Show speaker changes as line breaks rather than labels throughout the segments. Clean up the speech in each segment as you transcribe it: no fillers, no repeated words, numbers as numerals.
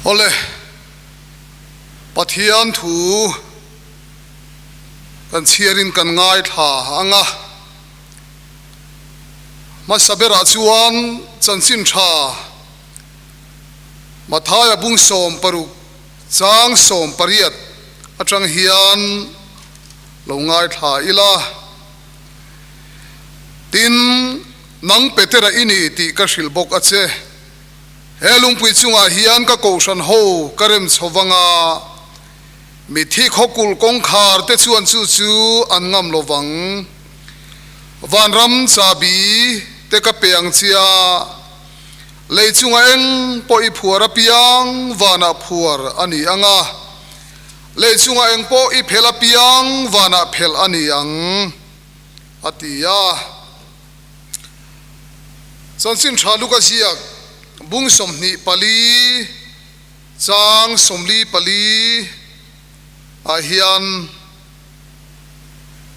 Awle, Pathian thu kan chhiarin kan ngaithla ang a, hmasa berah chuan chanchin tha Mathaia bung 60 chang 18 atang hian lo ngaithla ila. Tin, nang Petera i ni tih ka hrilh bawk a che. He lungpui chungah hian ka kohhran ho ka rem chho vang a, mithi khawkulh kawngkhar te chuan chu chu an ngam lo vang. Vanram chabi te ka pe ang che a, lei chungah eng pawh i phuar apiang vanah phuar a ni ang a, lei chungah eng pawh i phelh apiang vanah phelh a ni ang, a ti a. Chanchin tha Luka ziak bung 24 chang 44 ah hian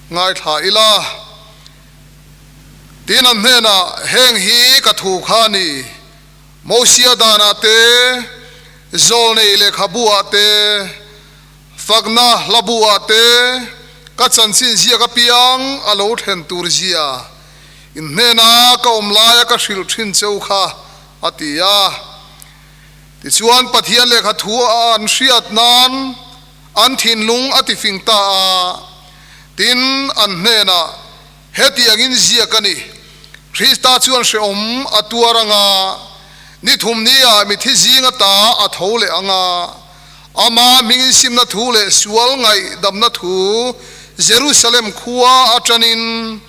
ngaithla ila. Tin an hnenah, Heng hi ka thu kha a ni, Mosia danah te, Zawlnei lehkhabu ah te, Fakna hlabu ah te ka chanchin ziak apiang a lo thlen tur zia in hnena ka awm laia ka hrilh thin cheu kha, a ti a. Tichuan Pathian lehkha thu an hriat nan an thinlung a tifing ta a, tin an hnenah hetiangin ziak a ni, Krista chuan hrehawm a tuar anga, ni thum nia mithi zing ata a tho leh anga, Ama hmingin simna thu leh sual ngaihdamna thu Jerusalem khua atanin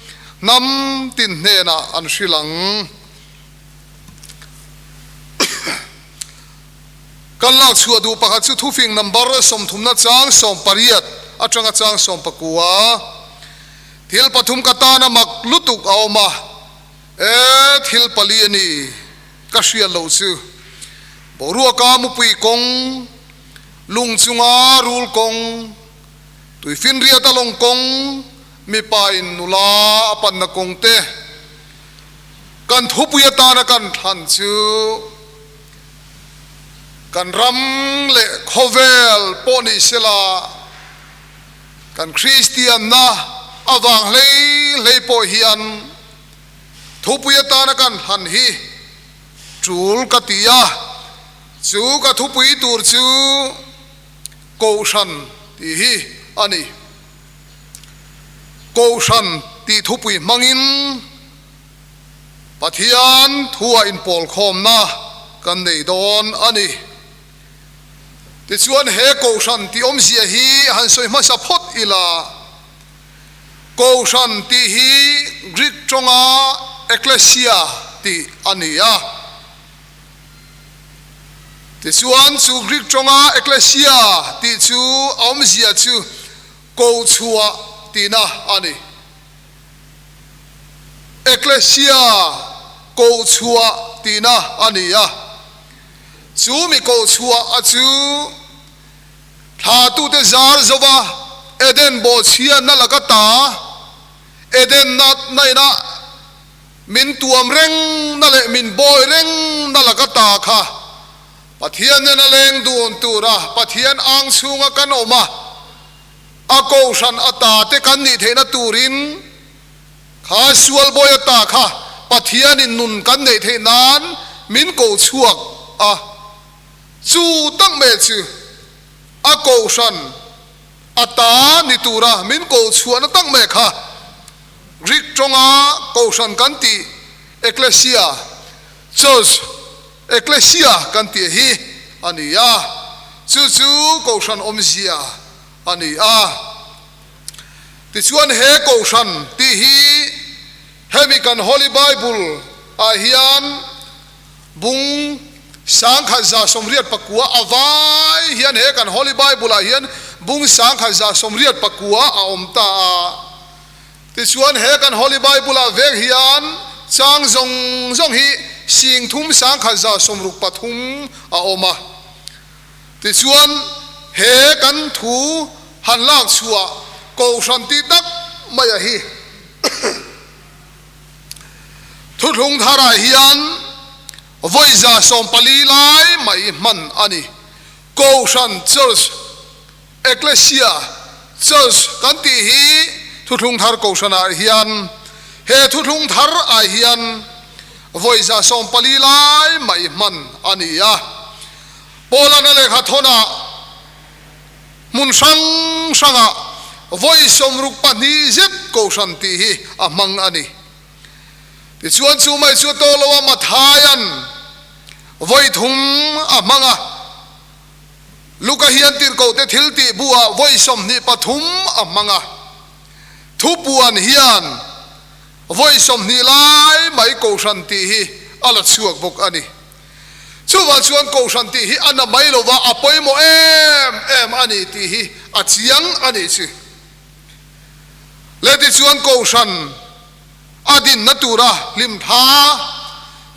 hnam tin hnenah an hrilh ang. Kan lak chhuah duh pakhat chu thufing number 30 na chang 18 atanga chang 19. Thil pathum ka tana mak lutuk a awm a, e thil pali a ni. Ka hriat loh chu boruaka mupui kawng, lung chunga rul kawng, tuifinriata lawng kawng, mipain nula a panna kawng te kan thupui atana kan thlan chu kan ram leh khawvel pawh ni sela kan Kristianna avang hlei hlei pawh hian Thupui atana kan hlan hi tul ka ti a, chu ka thupui tur chu Kohhran tih hi a ni. Kohhran tih thupui hmangin Pathian thua inpawlkhawmna kan nei dawn a ni. Tichuan he Kohhran tih awmzia hi han sawi hmasa phawt ila. Kohhran tih hi Greek tawnga ekklesia tih a ni a. Tichuan chu Greek tawnga ekklesia tih chu a awmzia chu kohchhuah tihna a ni. Ekklesia, kohchhuah tihna a ni a. Chu mi kohchhuah a chu. Thlatute zar zova Eden bawhchhiatna laka ta Eden natna ina min tuam rengna leh min bawi rengna laka ta kha Pathian nena leng dun tura Pathian ang chhunga kan awm a, a kohhran a ta te kan nih theihna turin kha sual bawi a ta kha Pathianin nun kan neih theih nan min ko chhuak a. Chu tak mai chu a kohhran a ta ni tura min koh chhuahna tak mai kha Greek tawnga kohhran kan tih ekklesia, church, ekklesia kan tih hi a ni a, chu chu kohhran awmzia a ni a. Tichuan he kohhran tih hi hemi kan Holy Bible ah hian Bung 1189 a vai hian he kan Holy Bible ah hian bung 1189 a awm ta a. Tichuan he kan Holy Bible ah vek hian chang zawng zawng hi 3163 a awm a. Tichuan he kan thu han lak chhuah Kohhran tih tak mai a hi. Thuthlung tharah hian vawi 140 lai mai hman a ni. Kohhran, Church, Ekklesia, Church, kan tih hi Thuthlung Thar Kohhranah hian he Thuthlung Thar ah hian vawi 140 lai mai hman a ni a. Paula'n a lehkha thawnah hmun hrang hrangah vawi 62 zet Kohhran tih hi a hmang a ni. Tichuan chu mai chu tawh lo a Mathaia'n vawi thum a hmang a, Luka hian tirhkohte thil tih buah vawi 23 a hmang a, thupuan hian vawi 20 lai mai Kohhran tih hi a la chhuak bawk a ni. Chuvang chuan Kohhran tih hi a na mai lo va, a pawimawh em em a ni tih hi a chiang a nih chu. Le tichuan Kohhran a dinna tura hlimtha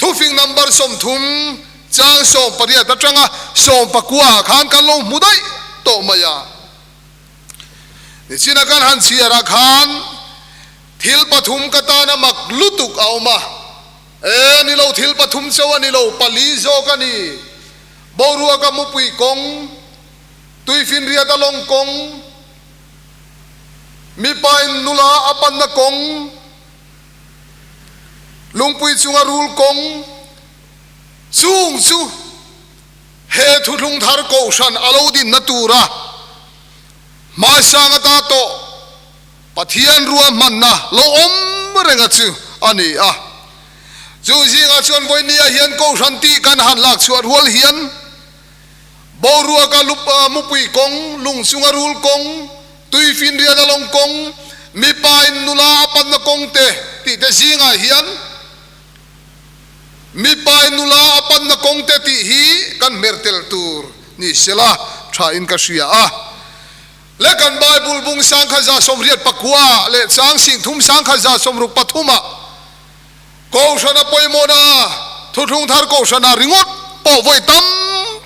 thufing number 30 chang 18 atanga 19 ah khan kan lo hmu daih tawh mai a. Nichina kan han chhiarah khan thil pathum ka tana mak lutuk a awm a, e ni lo thil pathum chauh a ni lo, pali zawk a ni. Boruaka mupui kawng, tuifinriata lawng kawng, Mipain nula a panna kawng, lungpui chunga rul kawng chung chu he thuthlung thar kohhran a lo dinna tura hmaisang ata tawh Pathian ruahmanna lo awm renga chu a ni a. Chu zingah chuan vawinia hian kohhran tih kan han lak chhuah rual hian, Boruaka mupui kawng, lung chunga rul kawng, tuifinriat a lawng kawng, mipain nula a panna kawng te tih te zingah hian mipain nula a panna kawng te tih hi kan hmer tel tur ni sela tha in ka hria a. Le kan Bible bung 1189 leh chang 3163 ah Kohhrana pawimawhna, Thuthlung Thar Kohhrana ringawt pawh vawi tam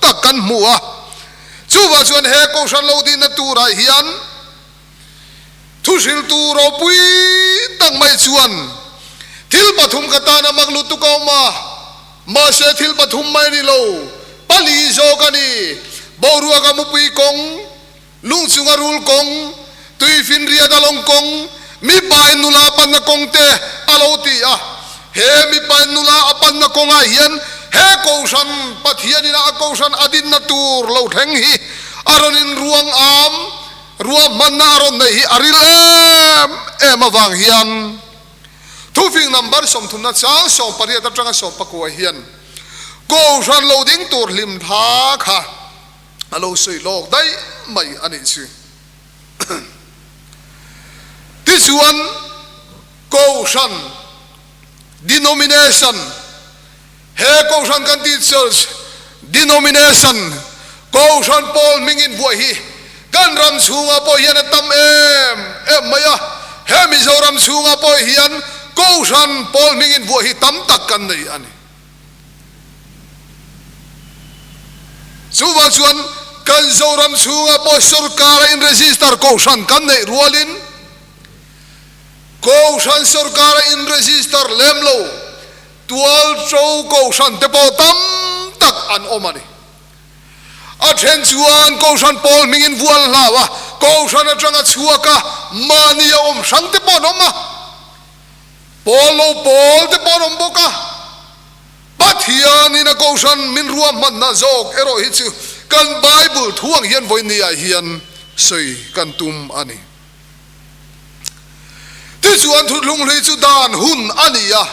tak kan hmu a. Chuvah chuan he Kohhran lo dihna turah hian thuhriltu ropui tak mai chuan thil pathum ka tan a mak lutuk a awm a, mahse thil pathum mai a ni lo, pali zawk a ni. Boruaka mupui kawng. Lung chunga rul kawng, tuifinriat a lawng kawng, mipain nula a panna kawng te a lo ti a. He mipain nula a panna kawngah hian he Kohhran, Pathian ina a Kohhran a dinna tur lo thleng hi a rawn in ruang am, ruahmanna a rawn neih hi a ril em em avang hian thufing number 30 na chang 18 atanga 19 hian Kohhran lo ding tur hlim thla kha a lo sawi lawk daih mai a nih chu. Tichuan, Kohhran, denomination, he Kohhran kan tih church, denomination, Kohhran pawl hming invuah hi kan ram chhungah pawh hian a tam em em mai a, he Mizoram chhungah pawh hian Kohhran pawl hming invuah hi tam tak kan nei a ni. Chuvang chuan kan Zoram chhungah pawh sorkara in register kohhran kan neih rualin kohhran sorkara in register lem lo tual to kohhran te pawh tam tak an awm a ni. A then chuan kohhran pawl hmingin vual hlau a, kohhran atanga chhuak a, mahni a awm hrang te pawh an awm a. Pawl lo pawl te pawh an awm bawk a, Pathianin a Kohhran min ruahmanna zawk erawh hi chu kan Bible thu ang hian vawinia hian sawi kan tum a ni. Tichuan thuthlung hlui chu dan hun a ni a,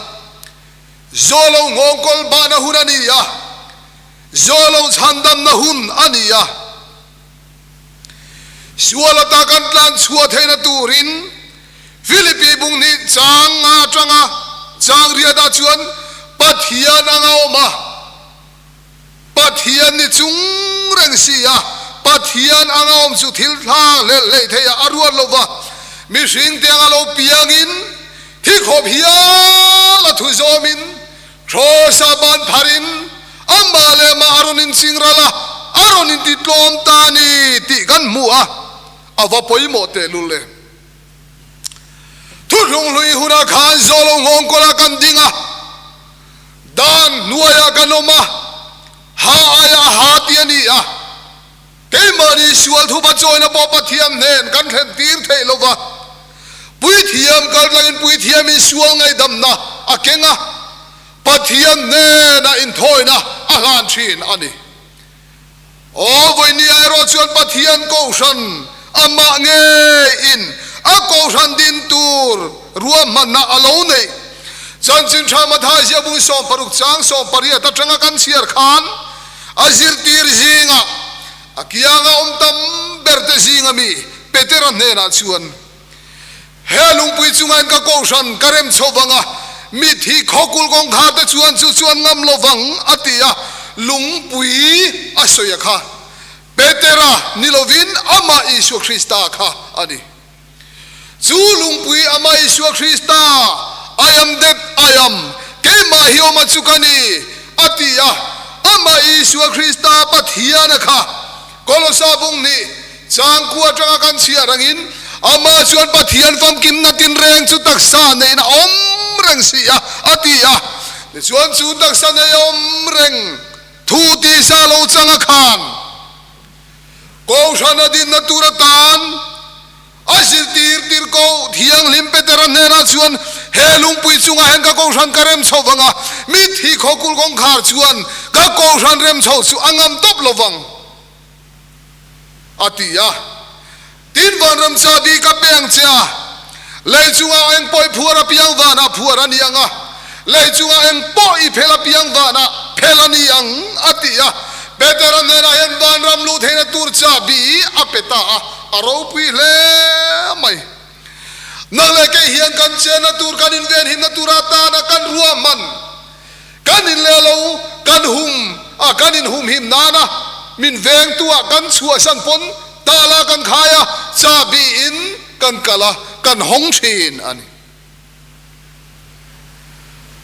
zaw lo nghawngkawl bahna hun a ni a, zaw lo chhandamna hun a ni a, Sual ata kan tlan chhuah theihna turin Philippi bung hnih chang nga atanga chang riatah chuan Pathian anga awm a, Pathian ni chung reng si a, Pathian anga awm chu thil thla hlelh hleih theih ah a ruat lo va, mihring te anga lo piangin thi khawp hial a thu zawmin Hrawsa ban pharin amah leh amah a rawn inching ral a, a rawn inti tlawm ta a ni tih kan hmu a, a va pawimawh tehlul e. Thuthlunghlui hunah khan Zawlo nghawngkawlah kan ding a, dan hnuaiah kan awm a, ha aiah a ha tih a ni a. sual thupa chawina pawh Pathian hnen kan thlen tir theih lo va. Puithiam kaltlangin puithiamin sual ngaihdamna a keng a, Pathian hnena inthawina a hlan thin a ni. Aw, vawinia erawh chuan Pathian Kohhran amah ngeiin a Kohhran din tur ruahmanna a lo neih. Chanchin Tha Mathai ziabung 16 chang 18 atanga kan chhiar khan a zirtir zingah a kianga awm tam berte zinga mi Petera hnenah chuan, He lungpui chungain ka Kohhran ka rem chho vang a, mitthi khawkul kawngkhar te chuan chu chuan ngam lo vang, a ti a, lungpui a sawi a kha. Petera ni lovin amah Isua Krista kha a ni. Chu lungpui amah Isua Krista, I am that I am, keimah hi awma chu ka ni, a ti a, amah Isua Krista Pathiana kha Kolosa bung nih Changkua atanga kan chhiar angin, amah chuan Pathian famkimna tinreng chu taksa neiin a awm reng si a, a ti a. Tichuan chu taksa nei a awm reng thu tisa lo changa khan Kohhran a dinna tur atan a zirtir tirhkoh thianghlim Petera hnenah chuan, He lungpui chungah hian ka Kohhran ka rem chho vang a, mitthi khawkul kawngkhar chuan ka Kohhran rem chho chu a ngam tawp lo vang. A ti a. Tin, vanram chahbi ka pe ang che a, lei chungah eng pawh i phuar apiang vanah phuar a ni ang a, lei chungah eng pawh i phel apiang vanah phel a ni ang, a ti a. Petera hnenah hian vanram luh theihna tur chahbi a pe ta a, a ropui hle mai. Nang leh kei hian kan chenna tur, kan invenhimna tur atana kan ruahman, Kan in leh lo kan hum a, kan in humhim nana min vengtu ah kan chhuahsan pawn tala kan khai a, chahbi in kan kal a, kan hawng thin a ni.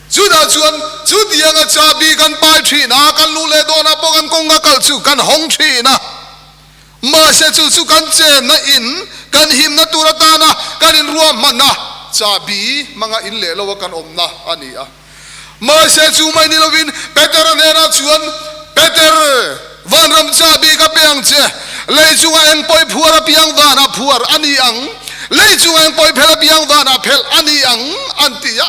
Chutah chuan chutianga chahbi kan pai thin a, kan luh leh dawnah pawh kan kawng a kal chu kan hawng thin a. Mahse chu chu kan chenna in kan himna tur atana kan inruahmanna chahbi hmanga in leh lo a kan awmna a ni a. Mahse chu mai ni lovin Peter-a hnenah chuan, Peter, vanram chahbi ka pe ang che, lei chungah eng pawih phuar apiang vanah phuar a ni ang, lei chungah eng pawih phelh apiang vanah phelh a ni ang, an ti a.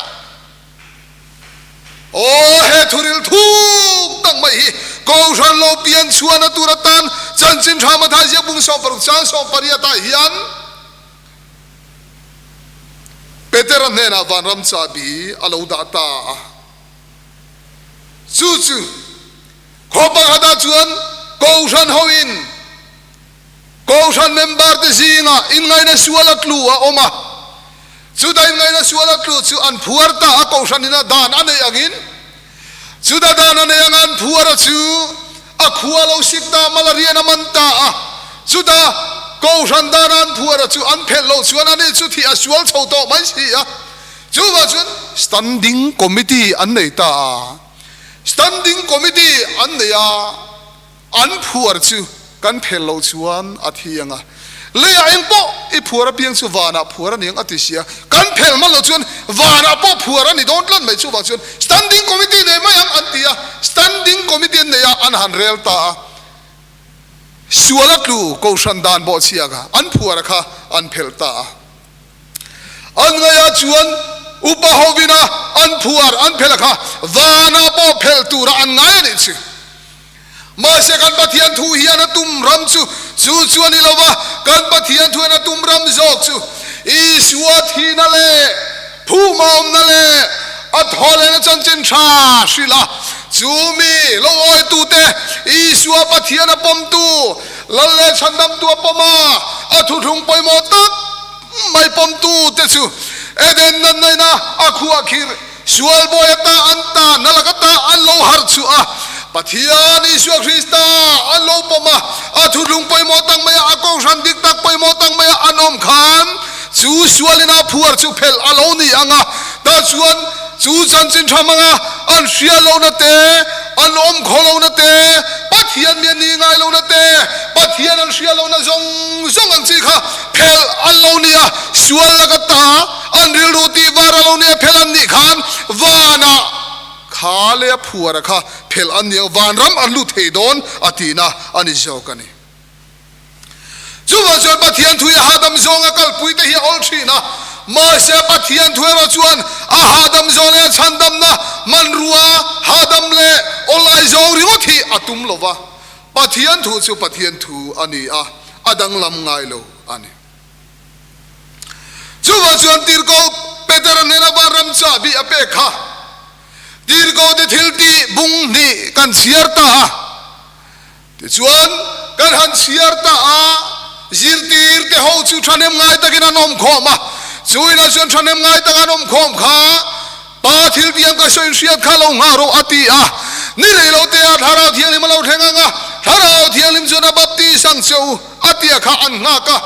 Aw, he thuril thuk tak mai hi Kohhran lo pian chhuahna tur atan Chanchin Tha Mathai ziakbung 16 chang 18 ah hian Petera hnenah vanram chahbi a lo dah ta a. Chu chu khaw pakhatah chuan Kohhran hoin Kohhran member-te zingah inngaihna sual a tlu a awm a, chuta inngaihna sual a tlu chu an phuar ta a, Kohhran ina dan a neih angin chuta dan a neih anga an phuar a chu a khua lo sik ta, malarian a man ta a, chuta Kohhran dana an phuar a chu an phelh loh chuan ani chu thih a sual chho tawh mai si a, chuvah chuan Standing Committee an nei ta a, Standing Committee an nei a. An phuar chu kan phel loh chuan a thi ang a, leiah eng pawh i phuar apiang chu vanah phuar a ni ang a ti si a, kan phel hman loh chuan vanah pawh phuar a ni dawn tlat mai chuvang chuan Standing Committee nei mai ang an ti a, Standing Committee an nei a, an han rel ta a, sual a tlu Kohhran dan bawhchhia kha an phuar a kha an phelh ta a. An ngaihah chuan upa hovina an phuar an phelh a kha vanah pawh phelh tura an ngai a nih chu. Mahse kan Pathian thu hian a tum ram chu chu chu a ni lo va, kan Pathian thu hian a tum ram zawk chu Isua thihna leh phuma awmna leh a thawhlehna chanchin tha hrilh a, chu mi lo awitute Isua Pathian a pawmtu, Lal leh chhandamtu a pawm a, a thuthlung pawimawh tak mai pawmtute chu Eden natnaina a khuah khirh. Sual bawi ata an ta na lak ata an lo harh chhuah a, Pathian Isua Krista an lo pawm a, a thuthlung pawimawh tak maia a kohhran dik tak pawimawh tak maia an awm khan chu sualin a phuar chu phelh a lo ni ang a, tah chuan chu chanchin tha hmanga an hria lohna te, an awm khaw lohna te, Pathian mi an ni ngai lohna te, Pathian an hria lohna zawng zawng ang chi kha phelh an lo ni a, sual lak ata An rilru tih var a lo nia phelh an nih khan vanah kha leh a phuara kha phelh an ni ang, vanram an lut thei dawn a tihna a ni zawk a ni. Chuvang chuan Pathian thui a hahdam zawnga kalpui te hi a awl thin a, mahse Pathian thu erawh chuan a hahdam zawng leh a chhandamna hmanrua hahdam leh awlai zawng ringawt hi a tum lo va, Pathian thu chu Pathian thu a ni a, a danglam ngai lo a ni. Chuvang chuan Tirhkoh Petera hnena vanram chahbi a pek kha Tirhkohte thiltih bung hnih kan chhiar ta a. Tichuan, kan han chhiar ta a, zirtirte ho chu thahnem ngai takin an awm khawm a, chu inah chuan thahnem ngai taka an awm khawm kha Pa thil tiang ka sawi hriat kha lo nghah rawh a ti a. Ni rei lo te ah Thlarau Thianghlim a lo thleng ang a, Thlarau Thianghlim chuan a baptis ang che u a tia kha an nghak a.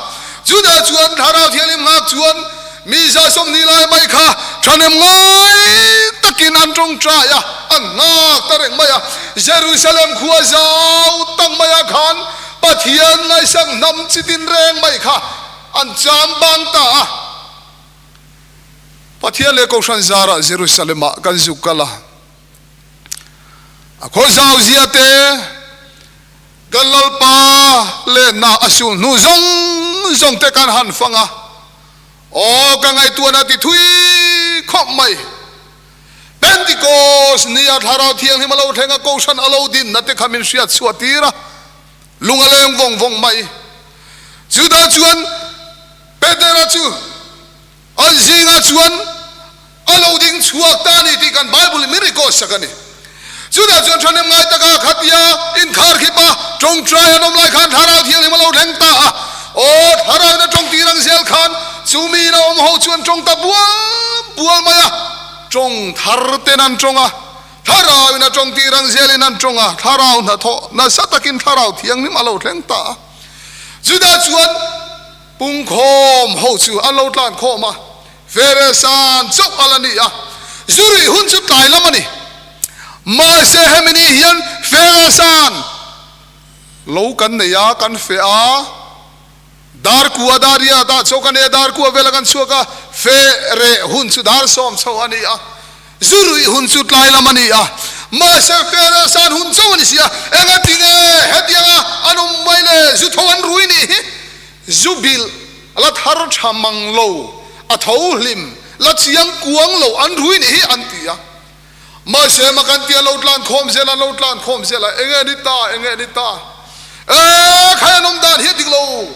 Chutah chuan Thlarau Thianghlim nghak chuan Mi 120 lai mai kha thahnem ngai takin an tawngtai a, an nghak ta reng mai a. Jerusalem khua zau tak maiah khan Pathian ngaihsak hnam chi tin reng mai kha an cham bang ta a. Pathian leh Kohhran zarah Jerusalem-ah kan zuk kal a. A khaw zau zia te, kan Lalpa lenna a sul hnu zawng zawng te kan han fang a. Aw, ka ngaihtuahna ti thui khawp mai. Pentikos nia Thlarau Thianghlim a lo thleng a, Kohhran a lo dinna te kha min hriat chhuah tir a, lung a leng vawng vawng mai. Chutah chuan Petera chu an zingah chuan a lo ding chhuak ta a ni tih kan Bible in min record sak a ni. Chutah chuan thahnem ngai taka khatia inkhar khip a, tawngtai an awm lai khan Thlarau Thianghlim a lo thleng ta a. Aw, Thlarauin a tawng tir ang zel khan chu miin a awm ho chuan tawng ta bual bual mai a, tawng thar ten an tawng a, Thlarauin a tawng tir ang zelin an tawng a, Thlarau hnathawh nasa takin Thlarau Thianghlim a lo thleng ta a. Chutah chuan pungkhawm ho chu an lo tlan khawm a. Feresan chauh a la ni a, zu ruih hun chu tlai lam a ni. Mahse hemi ni hian Feresan lo kan nei a, kan feh a, dar kua dar ia dah chauh kan nei a, dar kua vela kan chhuak a, feh reh hun chu dar sawm chauh a ni a, zu ruih hun chu tlai lam a ni a. Mahse Feresan hun chauh a ni si a, engatinge hetianga an awm mai le, zu tho an rui nih hi, zu bilh La thar tha mang lo, a tho hlim, la chiang kuang lo an rui nih hi an ti a. Mahse ma kan tia lo tlan khawm zel a, lo tlan khawm zel a, enge ni ta, enge ni ta. E, khai an awm dan hi a dik lo.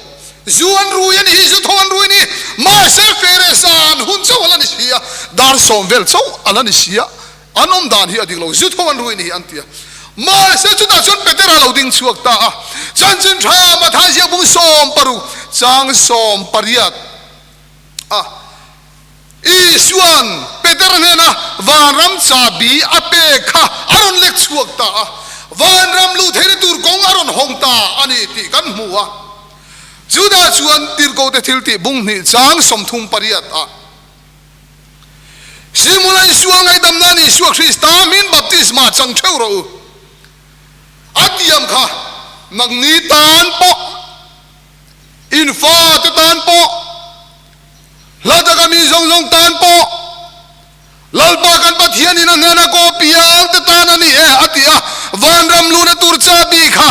Zu an rui a nih hi, zu tho an rui nih. Mahse fere san hun chauh a la ni si a, dar sawm vel chauh a la ni si a. An awm dan hi a dik lo, zu tho an rui ni hi an ti a. Mahse chutah chuan Petera lo ding chhuak ta a, Chanchin tha Mathai ziak bung 16 chang 18 a Isua'n Petera hnena vanram chahbi a pek kha a rawn lek chhuak ta a, vanram luh theihna tur kawng a rawn hawng ta a ni tih kan hmu a. Chutah chuan Tirhkohte thiltih bung hnih chang 38 a. Simula Isua ngaihdam nan Isua Krista hmin baptisma chang theuh rawh u. A tiam kha nangni tan pawh, in fate tan pawh, hla taka mi zawng zawng tan pawh, Lalpa kan Pathianin a hnena kaw piangte tan a ni e, a ti a. Vanram luna tur chahbi kha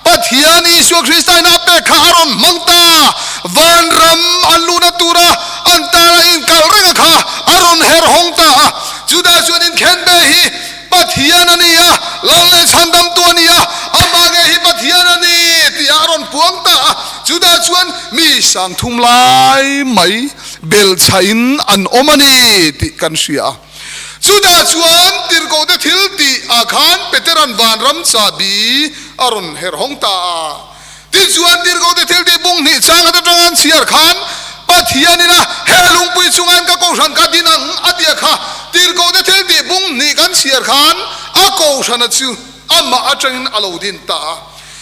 Pathian Isua Krista in a pek kha a rawn hmang ta. Vanram an luhna tura an tana inkalh reng a kha a rawn her hawng ta a. Chutah chuan inkhenbe hi Pathian a ni a, Lal leh Chhandamtu a ni a, amah ngei hi Pathian a ni tih a rawn puang ta a. Chutah chuan mi 3000 lai mai belchhain an awm a ni tih kan hria a. Chutah chuan Tirhkohte thil tih ah khan Petera'n vanram chahbi a rawn her hawng ta a. Tichuan Tirhkohte thil tih bung hnih chang khat atanga an chhiar khan Pathianin a he lungpui chungain ka kohhran ka din ang a tia kha Tirhkohte thil tih bung hnih kan chhiar khan a kohhrana chu amah atangin a lo din ta a.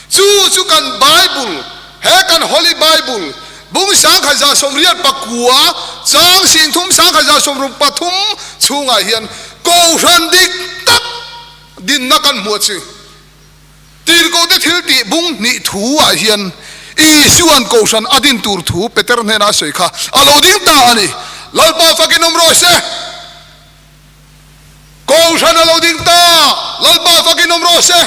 Chu chu kan Bible, he kan Holy Bible, Bung 1189 chang 30 1163 chhungah hian Kohhran dik tak dinna kan hmuh a chi. Tirhkohte thil tih bung hnih thu ah hian Isua'n Kohhran a din tur thu Peter hnena a sawi kha a lo ding ta a ni. Lalpa fakin awm rawh se. Kohhran a lo ding ta, Lalpa fakin awm rawh se.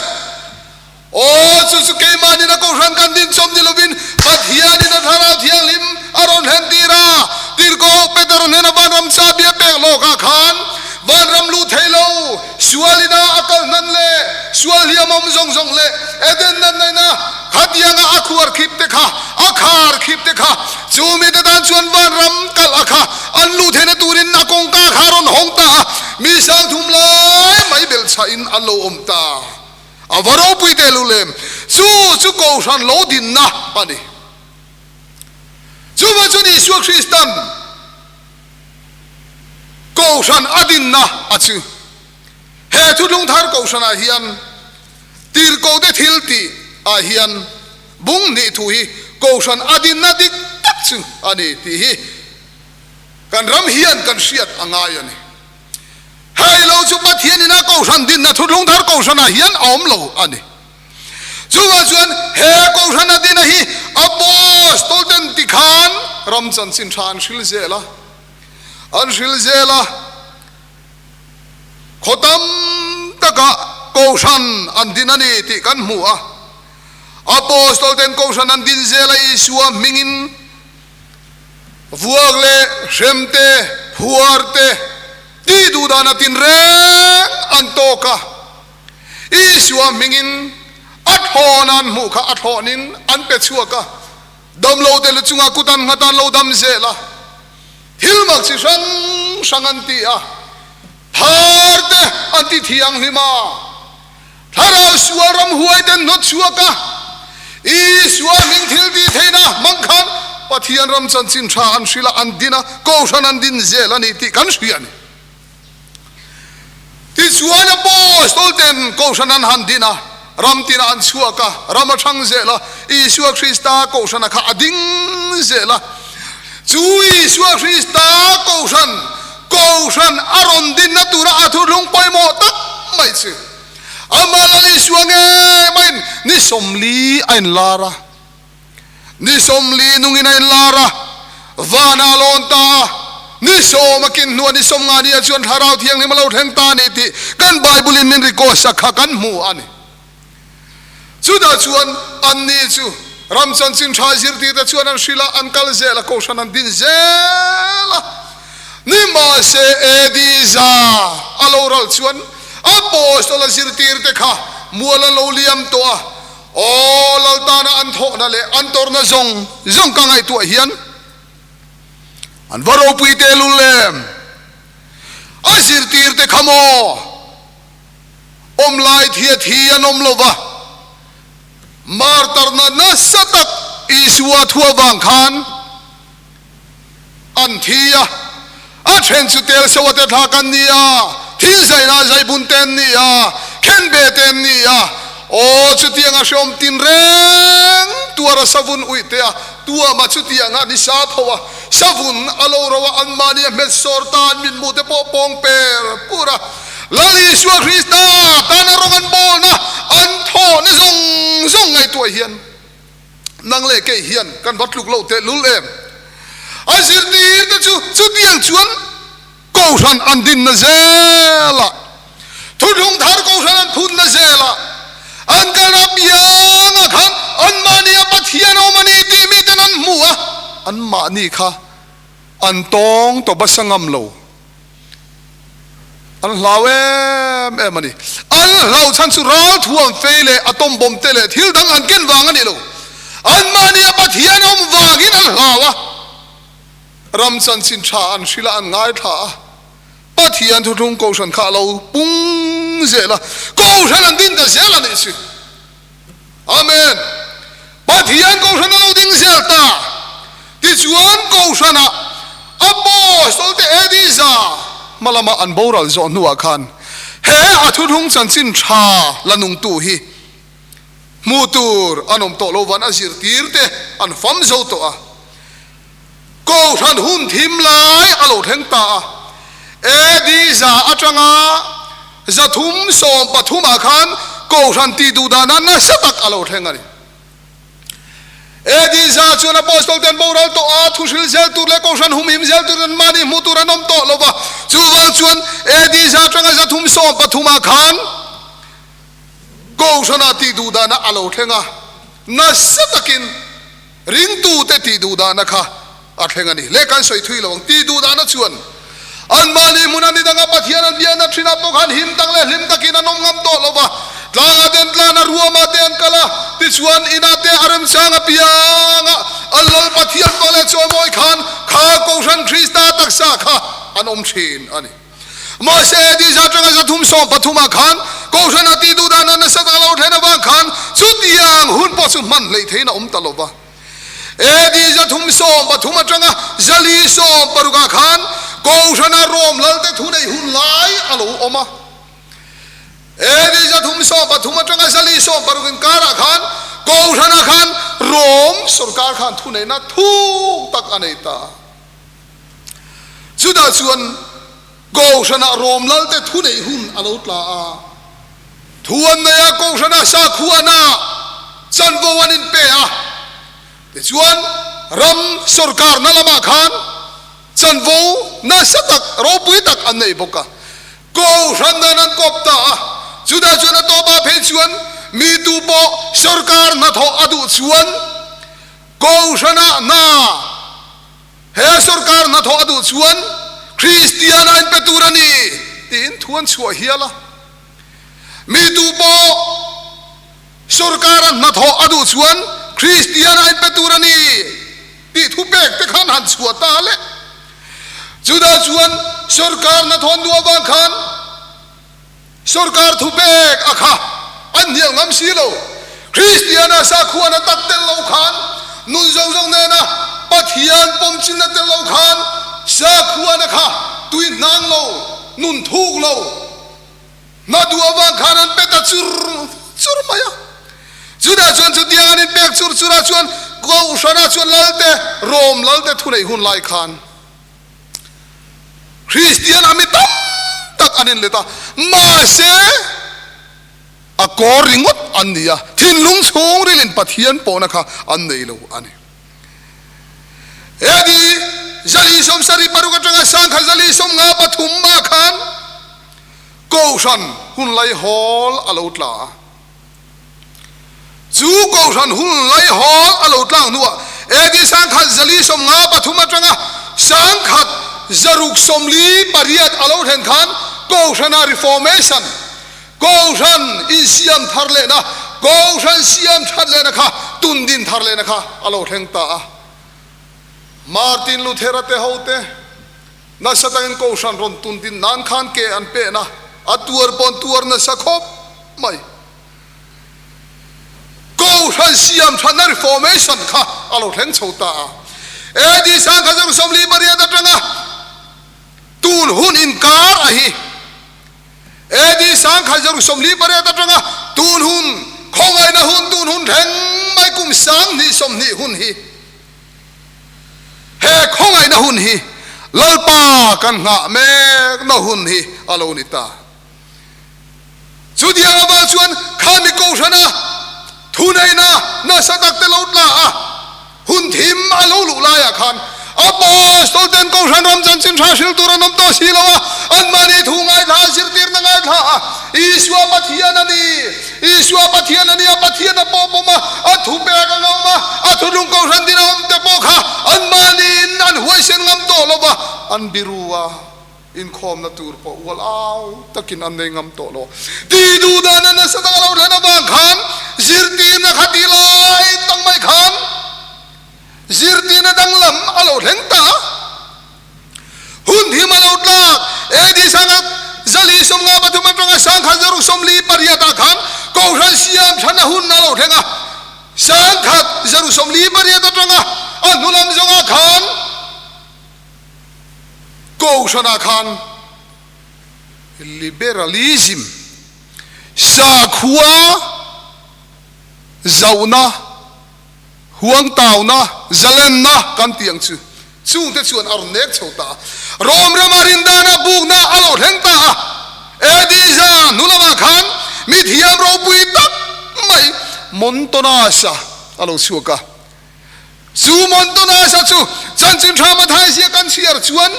Aw, chu chu keimahnin a Kohhran kan din chawm ni lovin Pathian. Pathianin a Thlarau Thianghlim a rawn hlentir a, Tirhkoh Peter hnena vanram chahbi a pek lawkah khan vanram luh thei lo, sualina a kal hnan leh sual hliam awm zawng zawng leh Eden natnaina khatianga a khuar khip te kha, a khar khip te kha, chu mite tan chuan vanram kalh a kha an luh theihna turin a kawngka kha a rawn hawng ta a, mi sangthum lai mai belhchhahin an lo awm ta. A va ropui teh lu lem, chu chu Kohhran lo dinna a ni. Chuvang chuan Isua Kristan Kohhran a dinna a chu. He Thuthlung Thar Kohhranah hian tirhkohte thil tih ah hian bung hnih thu hi Kohhran a dinna dik tak chu a ni tih hi kan ram hian kan hriat a ngai a ni. Hei lo chu Pathian ina Kohhran dinna Thuthlung Thar Kohhranah hian a awm lo a ni. Chuvang chuan he Kohhran a dina hi Apostol ten tikhan ram chanchin tha an hril zel a, an hril zel a, khaw tam takah Kohhran an din a ni tih kan hmu a. Apostol ten Kohhran an din zel a Isua hmingin Vuak leh hrem te, phuar te, tih duh dan a tin reng an tawk a. Isua hmingin a thlawn an hmuh kha a thlawnin an pe chhuak a, damlo te lu chungah kut an nghat a, an lo dam zel a. Thil mak chi hrang hrang an ti a, phar te an ti thianghlim a. Thlarau sual ramhuai ten hnawt chhuak a, Isua hming thil tih theihna hmang khan Pathian ram chanchin tha an hrilh a, an din a, Kohhran an din zel a ni tih kan hria a ni. Tichuan Apostol ten Kohhran an han din a, ram tinah an chhuak a, ram a thang zel a, Isua Krista Kohhrana kha a ding zel a. Chu Isua Krista Kohhran, Kohhran a rawn dinna tura a thuthlung pawimawh tak mai chu amah Lal Isua ngei maiin ni 40 a inlar a, ni 40 nungin a inlar a, vanah a lawn ta a, ni sawm a kin hnuah ni 50 nia chuan Thlarau Thianghlim a lo thleng ta a ni tih kan Bible in min record sak kha kan hmu a ni. Chutah chuan anni chu ram chanchin tha zirtirte chuan an hrilh a, an kal zel a, Kohhran an din zel a. Nimahse AD a lo ral chuan Apostola zirtirte kha mual an lo liam tawh a, aw Laltana an thawhna leh an tawrhna zawng zawng ka ngaihtuah hian an va ropui tehlul em! A zirtirte kha maw? Awm lai thia thi an awm lo va, martarna nasa tak Isua thu avang khan an thi a, a then chu tel soa te thlak an ni a, thil zaina zaibun te an ni a, khenbe te an ni a, aw chutianga hreawm tinreng tuara savun uih te a tuama chutianga ni sa tho a, savun a lo ro a anmahni a hmet sawr ta an mitmu te pawh pawng per pur a. Lal Isua Krista tana rawng an bawlna an thawhna zawng zawng ngaihtuah hian nang leh kei hian kan va tluk loh tehlul em? A zirtirte chu chutiang chuan Kohhran an dinna zelah, Thuthlung Thar Kohhran an phunna zelah, an kalna apiangah khan anmahnia Pathian awm a ni tih miten an hmu a, anmahni kha an tawng tawp a sa ngam lo. An hlau em em a ni. An hlauh chhan chu ralthuam fei leh atom bomb te leh thil dang an ken vang a ni lo. Anmahnia Pathian awm vangin an hlau a. Ram chanchin tha an hrilh a, an ngaithla a. Pathian thuthlung Kohhran kha a lo pung zel a. Kohhran an din ta zel a nih si. Amen. Pathian Kohhran a lo ding zel ta. Tichuan Kohhranah Apostol te AD hma lama an boral zawh hnuah khan he a thuthlung chanchin tha la nungtu hi hmuh tur an awm tawh lo van a zirtir te an fam zo tawh a. Kohhran hun thim lai a lo thleng ta a, AD atanga 313 ah khan Kohhran tih duh dana nasa tak a lo thleng a ni. AD chuan Apostol te an boral tawh a, thuhril zel tur leh Kohhran humhim zel turin an mahni hmuh tur an awm tawh lo va, chuvang chuan AD atanga 313 ah khan Kohhranah tih duh dana a lo thleng a, nasa takin. Ringtute tih duhdahna kha a thleng a ni. Leh kan sawi thui lo ang. Tih duhdahna chuan anmahni hmuna ni danga Pathian an biakna thinah pawh khan him tak leh hlim takin an awm ngam tawh lo va. Tlangah te an tlan a, ruamah te an kal a, tichuan inah te a remchang apiang a, an Lal Pathian pawh leh chawimawi khan kha Kohhran Krista taksa kha an awm thin a ni. Mahse, AD 100 313 ah khan Kohhran a tih duh dan a nasa tak lo thlen avang khan chutiang hun pawh chu hman hleih theihin a awm ta lo va. AD 313 atanga 460 ah khan Kohhrana Rom lalte thuneih hun lai a lo awm a. AD 313 atanga 460 inkarah khan Kohhrana khan Rom sorkar khan thuneihna thuk tak a nei ta. Chutah chuan Kohhranah Rom lalte thuneih hun a lo tla a. Thu an nei a, Kohhranah sakhuana chanvo an inpe a. Tichuan, ram sorkarna lamah khan chanvo nasa tak, ropui tak an nei bawk a. Kohhran nen an kawp ta a. Chutah chuan a tawpah phei chuan mi tu pawh sorkar hnathawh a duh chuan Kohhranah hna He sorkar hnathawh a duh chuan Kristian a inpe tur a ni tiin thu an chhuah hial a. Mi tu pawh sorkara hnathawh a duh chuan Kristian a inpe tur a ni tih thu pek te khan han chhuah ta le. Chutah chuan sorkar hnathawh an duh avang khan Sorkar thupek a kha an hnial ngam si lo. Kristiana sakhuana tak tel lo khan, nun zawng zawng nena Pathian pawmchinna tel lo khan sakhuana kha tui hnang lo, nun thuk lo, hna duh avang khan an pe ta chur chur mai a. Chutah chuan chutiang an inpek chur churah chuan Kohhrana chuan Lalte, Rom Lalte thuneih hun lai khan, Kristian a mi tam tak an inlet a, mahse a kawr ringawt an ni a, thinlung chhungrilin Pathian pawhna kha an nei lo a ni. AD 476 atanga 1453 ah khan Kohhran hun laihawl a lo tla a. Chu Kohhran hun laihawl a lo tlang hnuah AD 1053 atanga 1648 a lo thlen khan Kohhrana Reformation, Kohhran insiam thar lehna, Kohhran siam that lehna kha tun din thar lehna kha a lo thleng ta a. Martin Luther-a te hote nasa takin Kohhran rawn tun din nan khan ke an pehna a tuar pawn tuar nasa khawp mai. Kohhran siam thatna Reformation kha a lo thleng chho ta a. AD 1048 atanga tun hun inkar a hi. AD 1048 atanga tun hun khawngaihna hun tun hun thleng mai kum 2020 hun hi. He khawngaihna hun hi Lalpa kan nghah mekna hun hi a lo ni ta. Chutiang avang chuan khami Kohhrana thuneihna nasa tak te lo tla a, hun thim a lo luh laiah khan Apostol ten Kohhran ram chanchin tha hril tur an awm tawh si lo a, anmahni thu ngaithla a zirtirna ngaithla a, Isua Pathian a ni, Isua Pathian a ni a, Pathian a pawh pawm a, a thu pek a ngawm a, a thuthlung Kohhran din a awm te pawh kha anmahniin an huaisen ngam tawh lo va, an biru a. Inkhawmna tur pawh ual au takin an nei ngam tawh lo. Tih duh dana nasa tak a lo thlen avang khan zirtirna kha tih lai tak mai khan zirtirna danglam a lo thleng ta a. Hun him a lo tlak. AD 1453 atanga 1648 ah khan Kohhran siam thana hun a lo thleng a. 1648 atanga a hnulam zawngah khan Kohhranah khan liberalism, sakhua zauhna, huangtauna, zalenna kan tih ang chu, chungte chuan a rawn nek chho ta a. Rom rama rindana bukna a lo thleng ta a. AD hnu lamah khan mithiam ropui tak mai Montanus-a a lo chhuak a. Chu Montanus-a chu chanchin tha Mathai zia kan chhiar chuan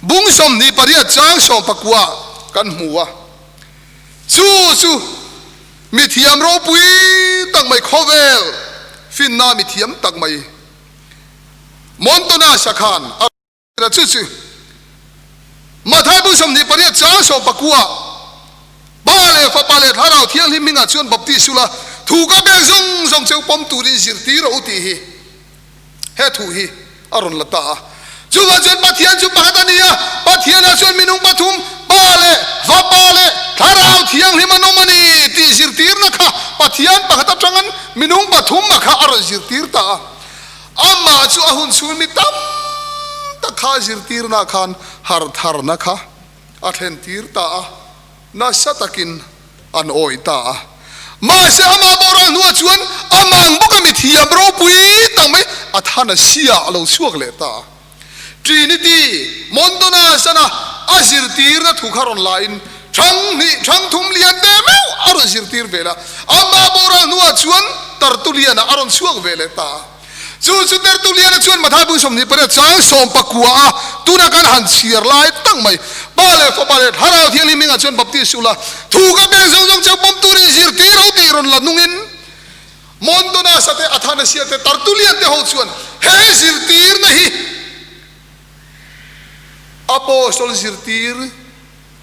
bung 28 chang 19 kan hmu a. Chu chu mithiam ropui tak mai khawvel finna mi thiam tak mai Montanus-a khan a rawn ti a, chu chu Matthai bu 28 chang 19 Pa leh Fapa leh Thlarau Thianghlim hmingah chuan baptis ula, thu ka pek zawng zawng cheu pawm turin zirtir rawh u tih hi he thu hi a rawn la ta a. Chuvang chuan Pathian chu pakhat a ni a, Pathianah chuan minung pathum, Pa leh Fapa leh Thlarau Thianghlim an awm a ni tih zirtirna kha Pathian pakhat atangin minung pathum a kha a rawn zirtir ta a. Amah chu a hun chhung mi tam tak kha zirtirna khan hartharna kha a thlentir ta a, nasa takin an awih ta a. Mahse amah boral hnuah chuan amang bawka mi thiam ropui tak mai Athanasia a lo chhuak leh ta a. Trinity, Montanus-ana a zirtirna thu kha rawn lain thang hnih, thang thum lian ve meuh a rawn zirtir ve la. Amah boral hnuah chuan Tertullian-a a rawn chhuak ve leh ta a. Chu chu Tertullian-a chuan Matthai bung 28 chang 19 a tuna kan han chhiar lai tak mai, Pa leh Fapa leh Thlarau Thianghlim hmingah chuan baptis ula, thu ka pek zawng zawng cheu pawm turin zirtir ho tih rawn la nungin Montanus-a te, Athanasia te, Tertullian te ho chuan he zirtirna hi Apostol zirtir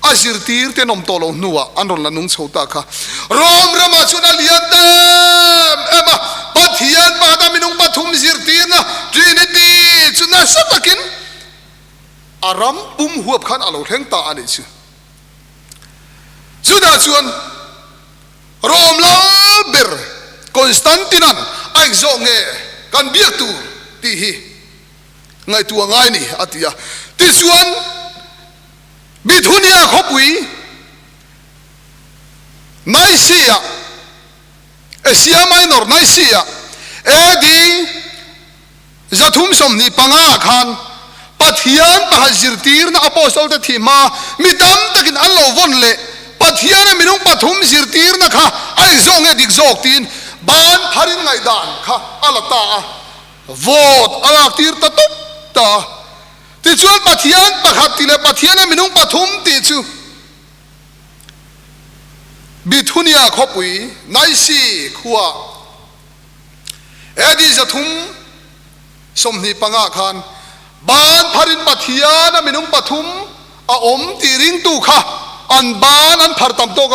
A zirtir te an awm tawh loh hnuah an rawn la nung chho ta kha. Rome ramah chuan a lian ta em em a, Pathian pakhat a minung pathum zirtirna, Trinity, chu nasa takin a ram pum huap khan a lo thleng ta a nih chu. Chutah chuan Rome lal ber Constantine-a'n a engzawk nge kan biak tur tih hi ngaihtuah ngai ni a ti a. Tichuan. Bithunia khawpui Nicaea, Asia Minor Nicaea, AD 325 ah khan Pathian pakhat zirtirna Apostle te thih hma mi tam takin an lo vawn leh Pathiana minung pathum zirtirna kha a inzawh nge dik zawk tiin ban pharin ngaihdan kha a la ta a, vote a lak tir ta tawp ta a. Tichuan Pathian pakhat tih leh Pathiana minung pathum tih chu Bithunia khawpui Naisi khuaah AD 325 khan ban pharin Pathiana minung pathum a awm tih ringtu kha an ban an phar tam tawk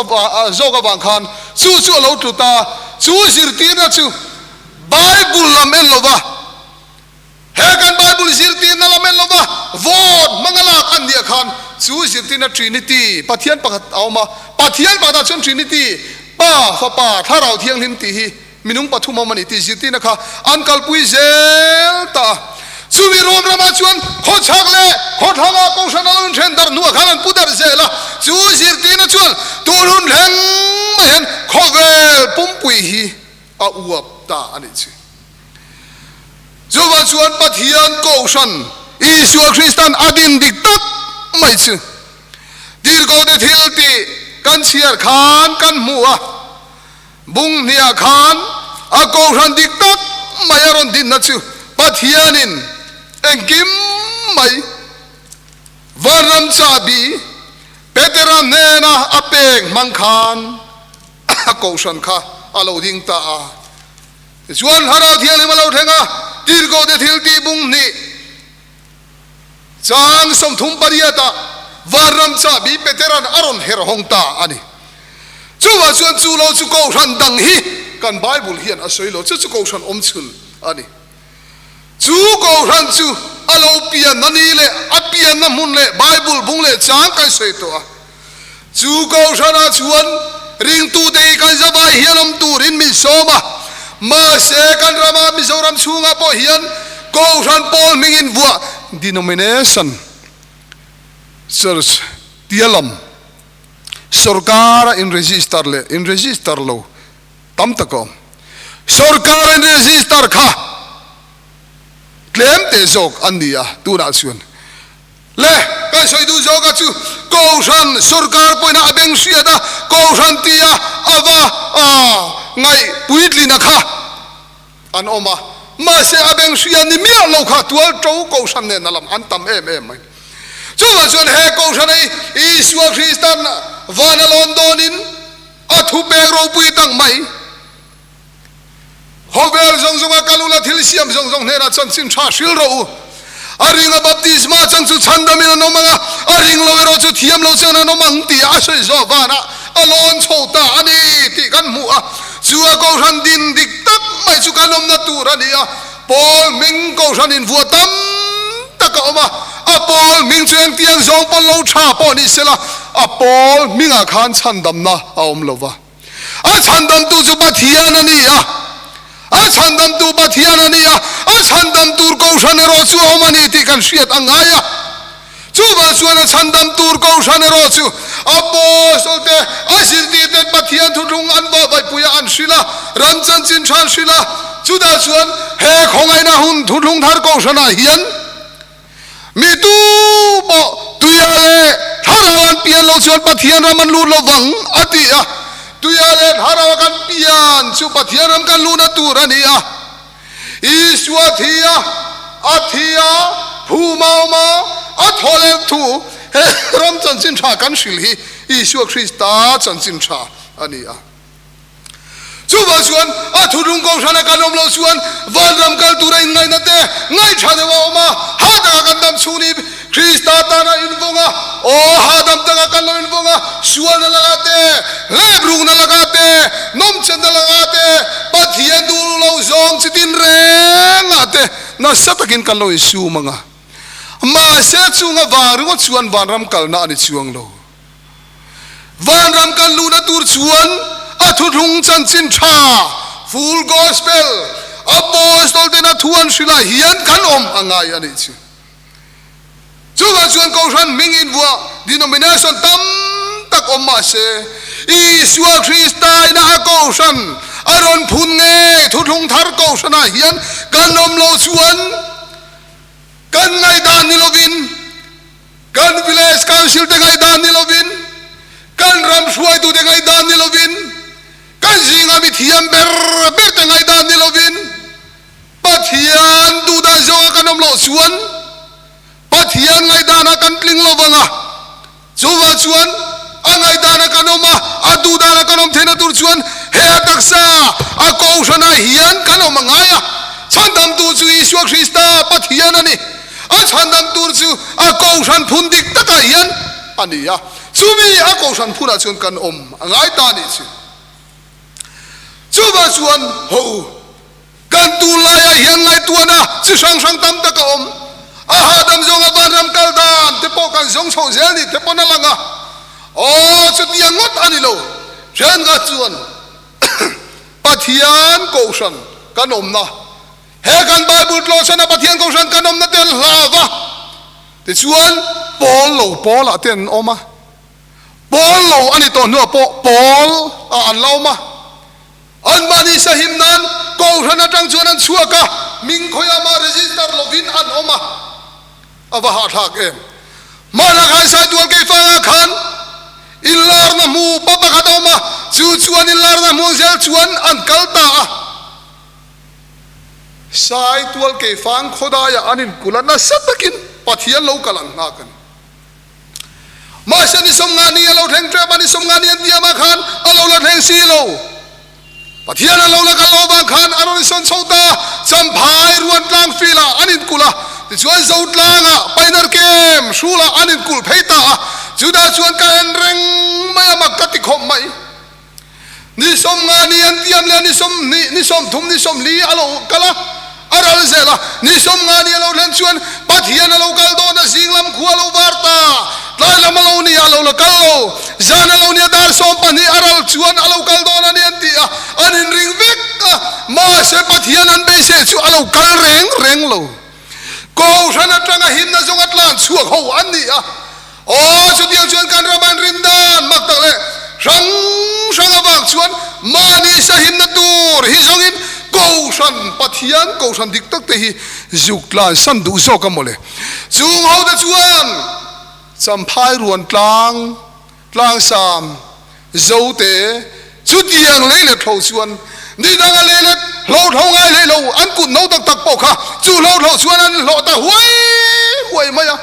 zawk avang khan chu chu a lo tlu ta. Chu zirtirna chu Bible lam en lova He kan Bible zirtirna lam en lova vote hmanga lak an nih khan chu zirtirna Trinity, Pathian pakhat a awm a, Pathian pakhatah chuan Trinity, Pa, Fapa, Thlarau Thianghlim tih hi minung pathum awm a ni tih zirtirna kha an kalpui zel ta a. Chumi Rome ramah chuan khawchhak leh khawthlangah Kohhran a lo inthen darh hnuah khan an pu darh zel a, chu zirtirna chuan tun hun thleng mai hian khawvel pumpui hi a uap ta a nih chu. Chuvang chuan Pathian Kohhran Isua Kristan a din dik tak mai chu Tirhkohte thil tih kan chhiar khan kan hmu a, bung hniah khan a Kohhran dik tak mai a rawn dinna chu Pathianin engkim mai vanram chahbi Petera hnena a pek hmang khan a Kohhran kha a lo ding ta a. Tichuan Thlarau Thianghlim a lo thleng a, Tirhkohte thil tih bung hnih chang 38 ah vanram chahbi Petera'n a rawn her hawng ta a ni. Chuvah chuan chu lo chu Kohhran dang hi kan Bible hian a sawi lo, chu chu Kohhran awm chhun a ni. Chu Kohhran chu a lo pianna ni leh a pianna hmun leh Bible bung leh chang kan sawi tawh a. Chu Kohhranah chuan ringtute hi kan zavai hian awm turin min sawm a, mahse kan rama Mizoram chhungah pawh hian Kohhran pawl hmingin vuah, denomination, church tia lam sorkara in register leh in register lo tam tak a awm. Sorkara in register kha tlem teh zawk an ni a tunah chuan. Le, kan sawi duh zawk a chu Kohhran sorkar pawhin a beng hriat a, Kohhran tia a va ngaih puitlina kha an awm a, mahse a beng hria ni miah lo kha tual to Kohhran nen a lam an tam em em mai. Chuvang chuan he Kohhran hi Isua Kristan van a lawn dawnin a thupek ropui tak mai. Khawvel zawng. zawng zawnga kal ula thil siam zawng zawng hnenah chanchin tha hril rawh u. A ringa baptisma chang chu chhandamin an awm ang a, a ring lo erawh chu thiam lo chuan an awm ang tih a sawi zawh vanah a lawn chho ta a ni tih kan hmu a. Chu a kohhran din dik tak mai chu kan awmna tur a ni a. Pawl hming kohhran invuah tam tak a awm a, a pawl hming chu engtiang zawng pawn lo tha pawh ni sela, a pawl hmingah khan chhandamna a awm lo va. A chhandamtu chu Pathian a ni a, a chhandamtu Pathian a ni a, a chhandam tur kohhran erawh chu a awm a ni tih kan hriat a ngai a. Chuvang chuan a chhandam tur kohhran erawh chu Apostle te, a zirtirten Pathian thuthlung an vahvaihpui a, an hrilh a, ram chanchin tha an hrilh a. Chutah chuan he khawngaihna hun thuthlung thar kohhranah hian mi tu pawh tuia leh thlarau an pian loh chuan Pathian ram an lut lo vang a ti a. Tuia leh thlarau a kan pian chu Pathian ram kan luhna tur a ni a. Isua thi a, a thi a, phum a awm a, a thaw leh thu he ram chanchin tha kan hrilh hi Isua Krista chanchin tha a ni a. Chuvang chuan a thuthlung kohhrana kan awm loh chuan vanram kal tura inngaihna te ngaihṭha deuh a awm a, hah taka kan dam chhung ni Krista tana invawng a, aw hahdam taka kan lo invawng a, sualna lakah te, hleprukna lakah te, nawmchenna lakah te, Pathian duh lo zawng chi tin rengah te nasa takin kan lo insum ang a. Mahse chunga vang ringawt chuan vanram kalna a ni chuang lo. Vanram kan luhna tur chuan a thuthlung chanchin tha, full gospel, Apostol tena thu an hrilh ah hian kan awm a ngai a nih chu. Chuvang chuan Kohhran hming invuah denomination tam tak awm mah se, Isua Krista ina a Kohhran a rawn phun ngei thuthlung thar Kohhranah hian kan awm loh chuan kan ngaihdan ni lovin, kan village council te ngaihdan ni lovin, kan ram hruaitute ngaihdan ni lovin, kan zinga mithiam ber berte ngaihdan ni lovin, Pathian duhdan zawnga kan awm loh chuan Pathian ngaihdanah kan tling lo vang a, chuvang chuan a ngaihdanah kan awm a, a duhdanah kan awm theihna tur chuan he a taksa a kohhranah hian kan awm a ngai a. Chhandamtu chu Isua Krista Pathian a ni. A chhandam tur chu a kohhran phun dik takah hian a ni a, chumi a kohhran phunah chuan kan awm a ngai ta a nih chu. Chuvang chuan haw u. Kan tunlaiah hian ngaihtuahna chi hrang hrang tam tak a awm. A hahdam zawnga vanram kal dan te pawh kan zawng chho zel ni te pawn a lang a. Aw, chutiang ngawt a ni lo. Thenkhat chuan Pathian Kohhran kan awmna, he kan Bible tlawhchhana Pathian Kohhran kan awmna te an hlau va, tichuan pawl lo pawlah te an awm a. Pawl lo a ni tawh hnuah pawh pawl ah an la awm a. Anmahni sahim nan Kohhran atang chuan an chhuak a, ming khawiah mah register lovin an awm a, a va hahthlak em. Hmanah khan Saitual Keifangah khan inlarna hmu pa pakhat a awm a, chu chuan inlarna hmuh zel chuan an kal ta a. Saitual Keifang khawdaiah an inkulh a, nasa takin Pathian lo kal ang nghak a ni. Mahse ni 50 ni a lo thleng tep a, ni 50 ni an tiamah khan a lo la thleng si lo. Pathian a lo la kal lo vang khan a rawn insawn chho ta, Champhai Ruantlang field-ah an inkulh a, tichuan Zotlangah Painar Camp hrulah an inkulh phei ta a, chutah chuan ka en reng mai a, mak ka ti khawp mai. Ni 50 ni an tiam leh a, ni 20, ni 30, ni 40 a lo kal a, a ral zel a. Ni 50 ni a lo thlen chuan Pathian a lo kal dawn a, zing lam khua a lo var ta, tlai lam a lo ni a, a lo la kal lo. Zan a lo ni a, dar 12 a ral chuan a lo kal dawn a ni an ti a, an inring vek a. Mahse Pathian an beiseh chu a lo kal reng reng lo. Kohhran atanga himna zawng a tlan chhuak ho an ni a. Aw, chutiang chuan kan ram an rin dan mak tak leh hrang hrang avang chuan mahni sahimna tur hi zawngin Kohhran, Pathian Kohhran dik tak te hi zuk tlan san duh zawk a mawle. Chung ho te chuan Champhai ruan tlang, tlangsam, Zote, chutiang lei let hlo chuan ni danga lei let hlo hlo ngai hlei lo, an kut no tak tak pawh kha chu hlo hlo chuan an hlawh ta huai huai mai a,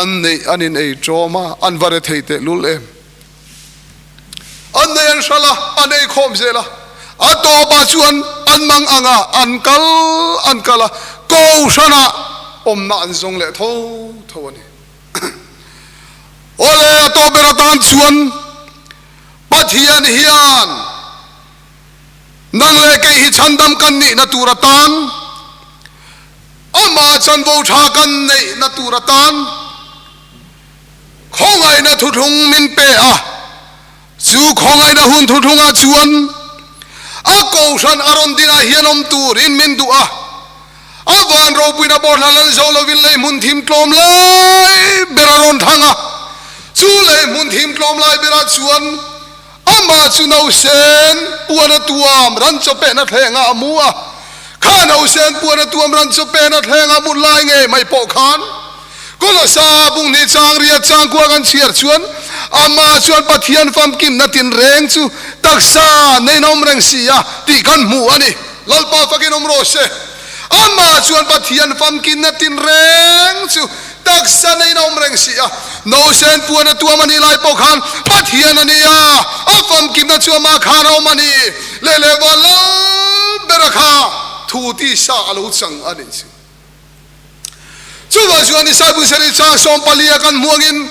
an neih an in ei ṭawm a, an va re thei teh lul em. An nei an hral a, an ei khawm zel a. A tawpah chuan an mang ang a, an kal an kal a, Kohhranah awmna an zawng leh tho tho a ni. Awle, a tawp ber atan chuan Pathian hian nang leh kei hi chhandam kan nihna tur atan, amah chanvo tha kan neihna tur atan khawngaihna thuthlung min pe a. Chu khawngaihna hun thuthlungah chuan a kohhran a rawn dinah hian awm turin min duh a. A van ropuina pawh hla lal zo lovin lei hmun thim tlawm lai ber a rawn thlang a. Chu lei hmun thim tlawm lai berah chuan amah chu nausen puan a tuam ran chaw pehna thlengah a mu a. Kha nausen puan a tuam ran chaw pehna thlengah mut lai ngei mai pawh khan Kolosa bung hnih chang riat chang kua kan chhiar chuan amah chuan Pathian famkimna tinreng chu taksa neiin a awm reng si a tih kan hmu a ni. Lalpa fakin awm rawh se. Amah chuan Pathian famkimna tinreng chu taksa neiin a awm reng si a. Nausen puan a tuam a nih lai pawh khan Pathian a ni a, a famkimna chu amah khan a awm a ni. Leh leh van lal bera kha thu tisa a lo chang a nih chu. Chuvang chuan Isai Bunsari chang 14 a kan hmuangin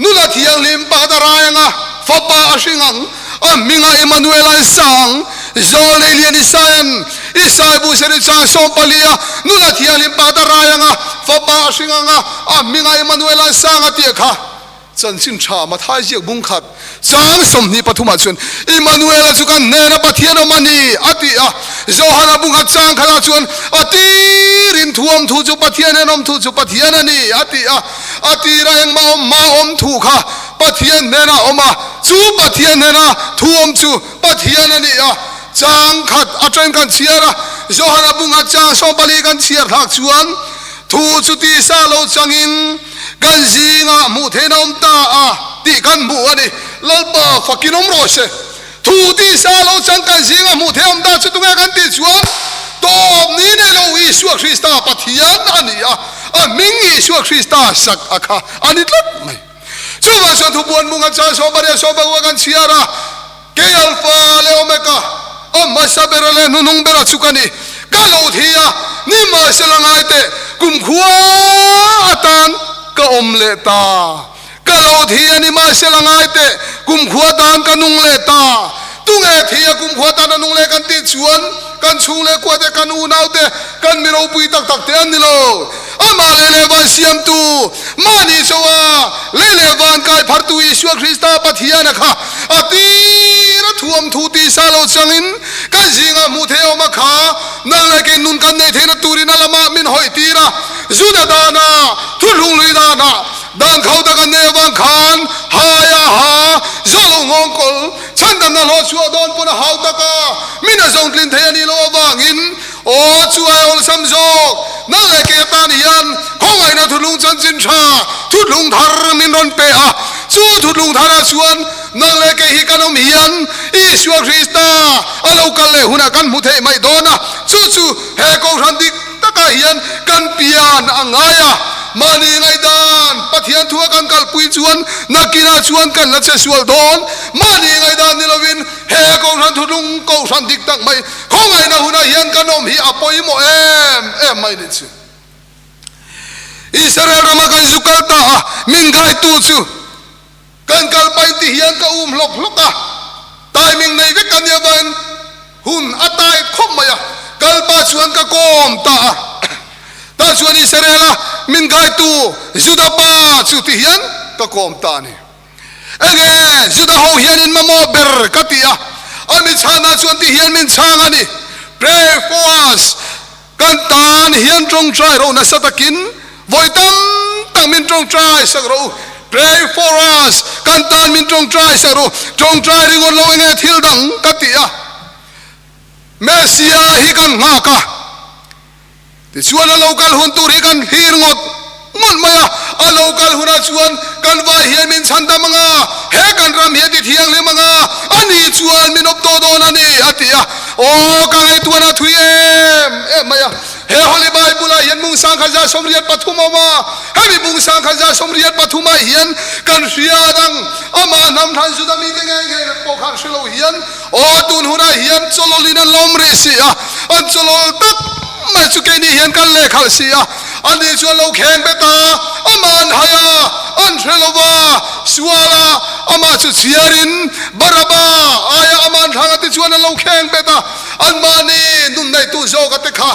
nula thianghlim pakhat a rai anga fapa a hring ang, a hmingah Emmanuel an sa ang. Zawlnei lian Isaia'n Isai Bunsari chang 14 a nula thianghlim pakhat a rai anga fapa a hring anga a hmingah Emmanuel an sa ang a tih kha Chanchin tha Mathai ziak bung khat chang 23 ah chuan Immanuela chu kan hnena Pathian awm a ni a ti a. Johana bung khat chang khatah chuan a tirin thu awm thu chu Pathian en awm thu chu Pathian a ni a ti a. A tira engmah awm hma awm thu kha Pathian hnena awm a, chu Pathian hnena thu awm chu Pathian a ni a. Chang khat atangin kan chhiar a, Johana bung khat chang 14 kan chhiar thlak chuan thu chu tisa lo changin, Kan zingah hmuh theihna awm ta a tih kan hmuh a ni. Lalpa fakin awm rawh se. Thu tisa lo chang kan zingah hmuh theih awm ta chu tunge kan tih chuan tawp ni nei lo Isua Krista Pathian a ni a, a hming Isua Krista sak a kha a ni tlat mai. Chuvang chuan thubuan munga chan 18 16 kan chhiar a, Kei Alpha leh Omega, a hmasa bera leh hnuhnung bera chu ka ni. Ka lo thi a, nimahsela ngai teh, kumkhua atan ka awm leh ta. Ka lo thi a, nimahsela ngai teh, kumkhua atan ka nung leh ta. Tunge thi a kumkhua atan a nung leh kan tih chuan kan chhung leh kua te, kan unau te, kan mi ropui tak tak te an ni lo. Amah lei leh van siamtu, mahni chauha lei leh van kai phartu Isua Krista Pathiana kha a tir a thuam thu tisa lo changin kan zingah hmuh theih a awm a kha nang leh kei nun kan neih theihna turin a lamah min hawih tir a. Juda dana thuthlung lui danah dan kho tak an nei avang khan hai a ha zawh lo nghawng kawl chhandamna hlawh chhuah dawn pawn a hau tak a, min a zawng tlin thei a nih loh avangin Aw, chu ai awlsam zawk. Nang leh kei atan hian khawngaihna thutlung chanchin tha, thutlung thar min rawn pe a. Chu thutlung tharah chuan nang leh kei hi kan awm hian Isua Krista a lo kal leh hunah kan hmu theih mai dawn a. Chu chu he kohhran dik takah hian kan pian a ngai a. Mahni ngaihdan Pathian thua kan kalpui chuan nakinah chuan kan la che sual dawn. Mahni ngaihdan ni lovin he kohhran thutlung kohhran dik tak mai Khawngaihna hunah hian kan awm hi a pawimawh em em mai ni chu. Israel rama kan zu kal ta a, min gaitu chu kan kal pain ti hian ka um hlawk hlawk a, timing nei vek ka nia vain hun a tight khawp mai a, kal pa chuan ka kawm ta a, tah chuan Israel a min gaitu Juda pa chu ti hian ka kawm ta a ni. Enge Juda ho hian in mamawh ber ka ti a, a mi chhanah chuan ti hian min chhang a ni, Pray for us, kan tan hian tawngtai ro nasa takin vawi tam tak min tawngtai sak rawh u, Pray for us, kan tan min tawngtai sak rawh u, tawngtai ringawt lo enge thil dang ka ti a, Messiah hi kan nghak a. Tichuan a lo kal hun tur hi kan thlir ngawt ngawt mai a, a lo kal hunah chuan kan vai hian min chhan dam anga, he kan ram hi a ti thianghlim anga, a ni chuan min awp tawh dawn a ni, a ti a. Aw, ka ngaihtuahna thui em em mai a, he Holy Bible ah hian mung sang khat. 183 a awm a, hemi bung 1183 ah hian kan hria dang amah hnam hran Juda mite ngei ngei vek pawh khan hre lo hian aw tun hunah hian chawlawlin an lawm rih si a, an chawlawl tak mai chu keini hian kan lehkhalh si a, ani chuan lo kheng bet a, amah an hai a, an hre lo va, sual a, amah chu chhiarin Baraba aia amah an thlang a tichuan an lo kheng bet a, anmahni nun neitu zawka te kha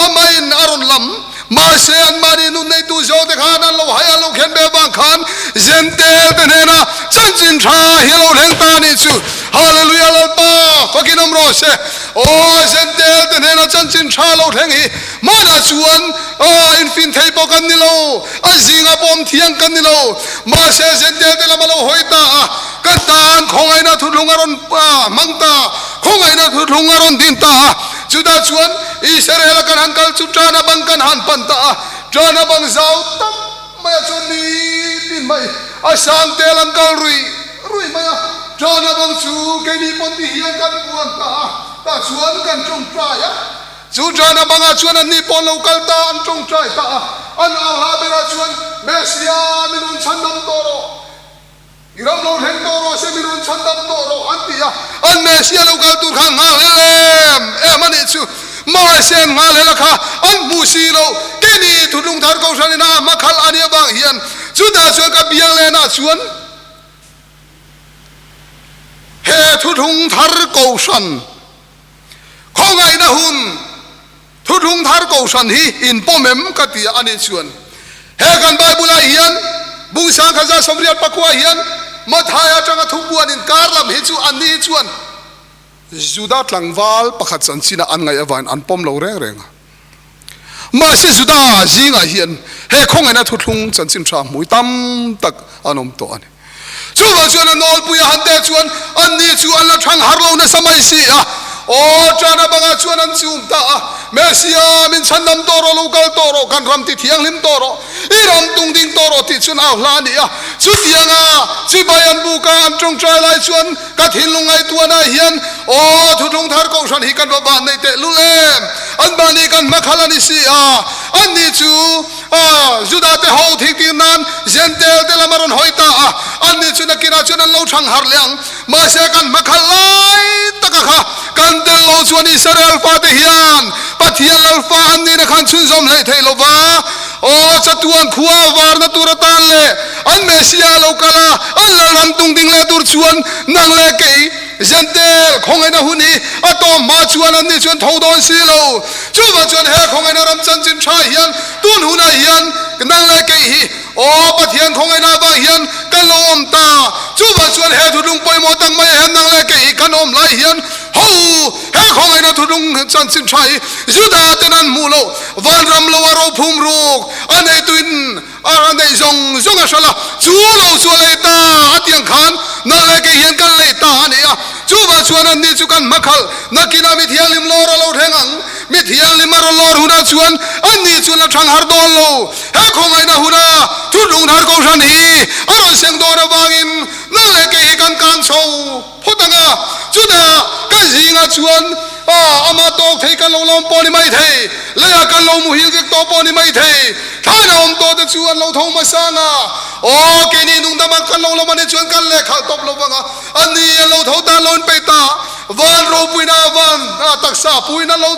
amahin a rawn lam. Mahse, anmahni nun neitu zawkte khan an lo hai a lo khen ve avang khan Zentel te hnena chanchin tha hi a lo thleng ta a nih chu. Hallelujah Lalpa fakin awm rawh se. Aw Zentel te hnena chanchin tha lo thleng hi hmanah chuan infin thei pawh kan ni lo, a zingah pawh awm thiang kan ni lo. Mahse, Zentel te lam a lo hawi ta a, kan tan khawngaihna thuthlung a rawn hmang ta, khawngaihna thuthlung a rawn din ta a. Chutah chuan Israel-a kan han kal chu ṭana bang kan han pan ta a, ṭana bang zau tak maia chuan nitin mai a sang tel an kal ruih ruih mai a, ṭana bang chu keini pawn ti hian kan buan ta a, tah chuan kan ṭawngṭai a. Chu ṭana bangah chuan anni pawh an lo kal ta, an ṭawngṭai ta a, an au hla berah chuan, Messiah, min rawn chhandam tawh rawh! I ram lo thleng tawh rawh se, mi rawn chhan dam tawh rawh an ti a. An Messiah lo kal tur kha nghal hlel em em a nih chu. Mahse an nghal hel a kha an hmuh si lo. Keini Thutlung Thar Kohhran ina a hmakhalh a nih avang hian chutah chuan ka biang lenah chuan he Thutlung Thar Kohhran khawngaihna hun Thuthlung thar kohhran hi in pawm em? Ka ti a, ani chuan he kan Bible ah hian bung 1189 hian Matthai atanga thubuan inkar lam hi chu anni hi chuan Juda tlangval pakhat chanchinah an ngaih avangin an pawm lo reng reng a. Mahse Juda zingah hian he khawngaihna thuthlung chanchin tha hmui tam tak an awm tawh a ni. Chuvang chuan a nawlpui a han teh chuan anni chu an la thang har lo nasa mai si a. Aw, ṭana bangah chuan an chum ta a, Messiah, min chhandam tawh rawh, lo kal tawh rawh, kan ram ti thianghlim tawh rawh, i ram tung ding tawh rawh tih chuan au hla a ni a. Chutianga chibai an buk a, an ṭawngṭai lai chuan ka thinlung ngaihtuahna hian, Aw, Thuthlung Thar Kohhran hi kan va van nei teh lul em! Anmahni kan hmakhal a ni si a, anni chu A, Juda te ho thingtir nan Zentel te lam a rawn hawi ta a, anni chu nakinah chuan an lo thang harh leh ang. Mahse kan hmakhalh lai taka kha kan tel lo chuan Israel fate hian Pathian Lalfa an nihna khan chhunzawm hleih theih lo va. Aw, chatuan khua varna tur atan leh an Messiah a lo kal a, an Lalram tung ding leh tur chuan nang leh kei Zentel khawngaihna hun hi a tawm hma chuan anni chuan tho dawn si lo. Chuvang chuan he khawngaihna ram chanchin tha hian tun hunah hian nang leh kei hi aw Pathian khawngaihna avang hian kan lo awm ta. Chuvang chuan he thutlung pawimawh tak maiah hian nang leh kei hi kan awm lai hian ho he khawngaihna thutlung chanchin tha hi Juda ten an hmuh loh vanram lo a rophum ruk a neituin A neih zawng zawng a hral a, chu lo chu a lei ta a tiang khan nalh leh kei hian kan lei ta a ni a. Chuvah chuan anni chu kan hmakhalh nakinah mi thianghlim lawr a lo thleng ang. Mi thianghlim a rawn lawr hunah chuan anni chuan la thang har dawn lo. He khawngaihna huna thutlung thar kohhran hi a rawn seng dawn avangin nalh leh kei hi kan kang chho phawt ang a. Chutah kan zingah chuan amah tawk thei kan lo lawm pawh a ni maithei, leiah kan lo muhil vek tawh pawh a ni maithei. Thlaina awm tawh te chu an lo tho hmasa ang a, aw keini nungdam ang kan lo lawm a nih chuan kan lehkhalh tawp lo vang a, a ni an lo tho ta an lo inpeih ta, van ropuina van taksa puiin an lo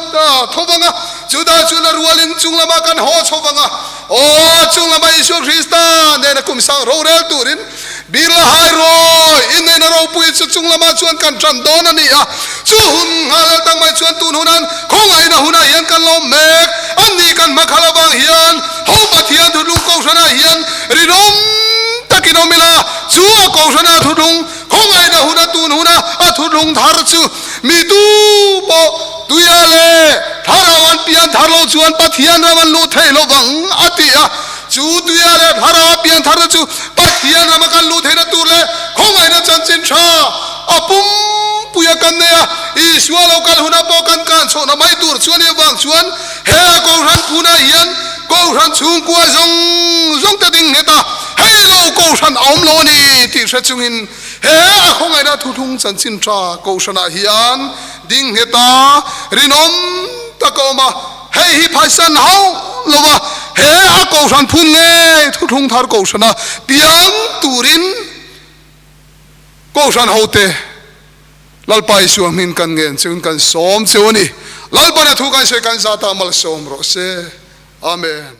tho vang a, chutah chuan a rualin chung lamah kan haw chho vang a, aw chung lamah Isua Krista nena kum sang rorel turin Birla hai rawi inneihna ropui chu chung lamah chuan kan tan dawn a ni a, chu hun nghal tang mai chuan tun hunan khawngaihna hunah hian kan lo mek a ni. Kan hmakhalh avang hian ho Pathian thutlung kohhranah hian rinawm takin awm ila, chu a kohhrana thutlung khawngaihna huna tun huna a thutlung thar chu mi tu pawh tuia leh thlarau an pian thar lo chuan Pathian ram an luh theih lovang a ti a. Chu tuia leh thlarau a pian tharna chu Pathian rama kan luh theihna tur leh khawngaihna chanchin tha a pumpui a kan nei a, Isua lo kal hunah pawh kan kan chhohna mai tur chu a nih avang chuan he a Kohhran phunah hian Kohhran chhungkua zawng zawng te ding nghet a, hei lo Kohhran a awm lo a ni tih hre chungin he a khawngaihna thuthlung chanchin tha Kohhranah hian ding nghet a, rinawm tak a awm a. Hei hi phaisen hauh lo va. He a kohhran phun ngei thuthlung thar kohhrana piang turin kohhran hote Lalpa Isua hming kan ngen cheuin kan sawm cheu a ni. Lalpana thu kan sawi kan zat ah malsawm rawh se. Amen.